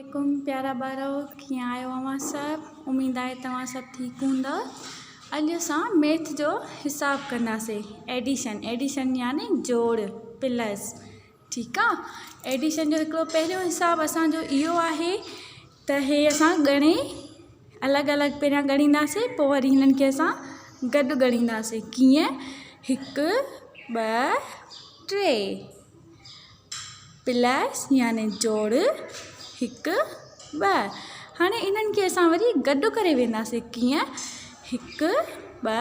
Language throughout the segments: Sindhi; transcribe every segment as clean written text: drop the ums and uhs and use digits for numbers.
عليڪم پيارا ٻارو ڪيئن آهيو اوهان سڀ اميد آهي توهان سڀ ٺيڪ هوندؤ اڄ اسان ميٿ جو حساب ڪنداسين ايڊيشن ايڊيشن يعني جوڙ پلس ٺيڪ آ ايڊيشن جو هڪڙو پهريون حساب اسان جو اهو آهي ته هي اسان ڳڻي الڳ الڳ پهريان ڳڻينداسين پوء وري هنن کي اسان گڏ ڳڻينداسين ڪيئن هڪ ٻه ٽي پلس يعني جوڙ هڪ ٻه هاڻي انهن کي اسان وري گڏ ڪري وينداسين ڪيئن هڪ ٻه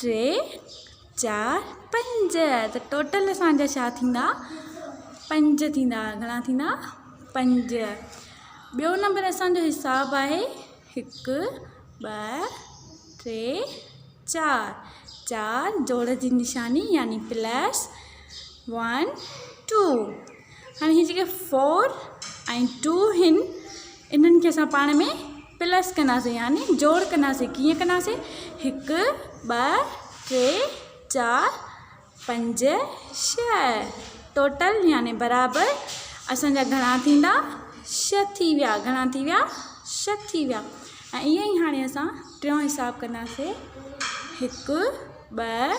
ٽي چار پنج ته ٽوٽل اسان جا ڇا ٿيندا پنج ٿيندا گهڻا ٿيندا پنج ٻيو نمبر اسان جو حساب آهي هڪ ٻه ٽي چار چار جوڙ جي نشاني يعني پلس ون ٽو هاڻي هي جيڪي فور ۽ ٽو هن انهن کي اسان پاڻ ۾ پلس ڪنداسين يعني جوڙ ڪنداسين ڪيئن ڪنداسين هڪ ٻه ٽي چار پنج ڇهه ٽوٽل يعني برابر اسان جا گهڻا ٿيندا ڇهه ٿي ويا گهڻا ٿي ويا ڇهه ٿي ويا ۽ ائين ئي هاڻي اسان ٽيون حساب ڪنداسين هڪ ٻه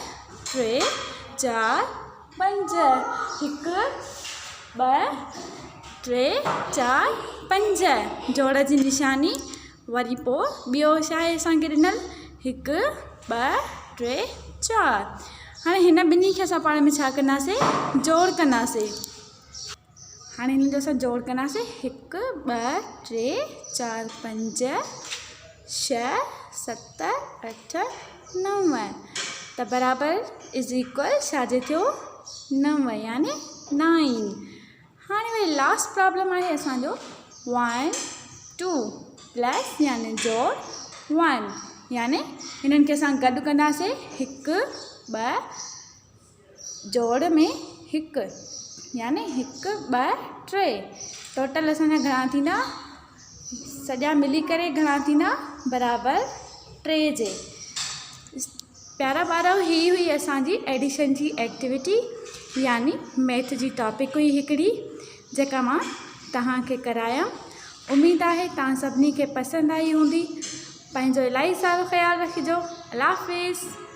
ٽي چار پنج هڪ ٻه ٽي چار پنج جوڙ جي نشاني وري پوء ٻيو ڇا آهي اسان کي ڏنل هڪ ٻه ٽي چار هاڻي هن ٻنهي کي اسان پاڻ ۾ ڇا ڪنداسين جوڙ ڪنداسين هاڻي هن جو اسان جوڙ ڪنداسين هڪ ٻه ٽي چار پنج ڇهه ست اٺ نو ته برابر از ايڪول ڇا جي ٿيو نو يعني نائن هاڻي وري لاسٽ پرابلم آهي اسان جو ون ٽو پلس يعني جوڙ ون يعني هنن کي اسان گڏ ڪنداسين هڪ ٻه جوڙ ۾ هڪ يعني هڪ ٻه ٽي ٽوٽل اسان جا گهڻا ٿيندا سڄا ملي ڪري گهڻا ٿيندا برابر ٽي جي پيارا ٻارؤ هي هئي اسان جي ايڊيشن جي ايڪٽيوٽي يعني ميٿ جي ٽاپڪ هئي هڪڙي جيڪا مان توهان کي ڪرايم اميد آهي توهان سڀني کي پسند آئي هوندي پنهنجو الاهي سارو خيال رکجو الله حافظ.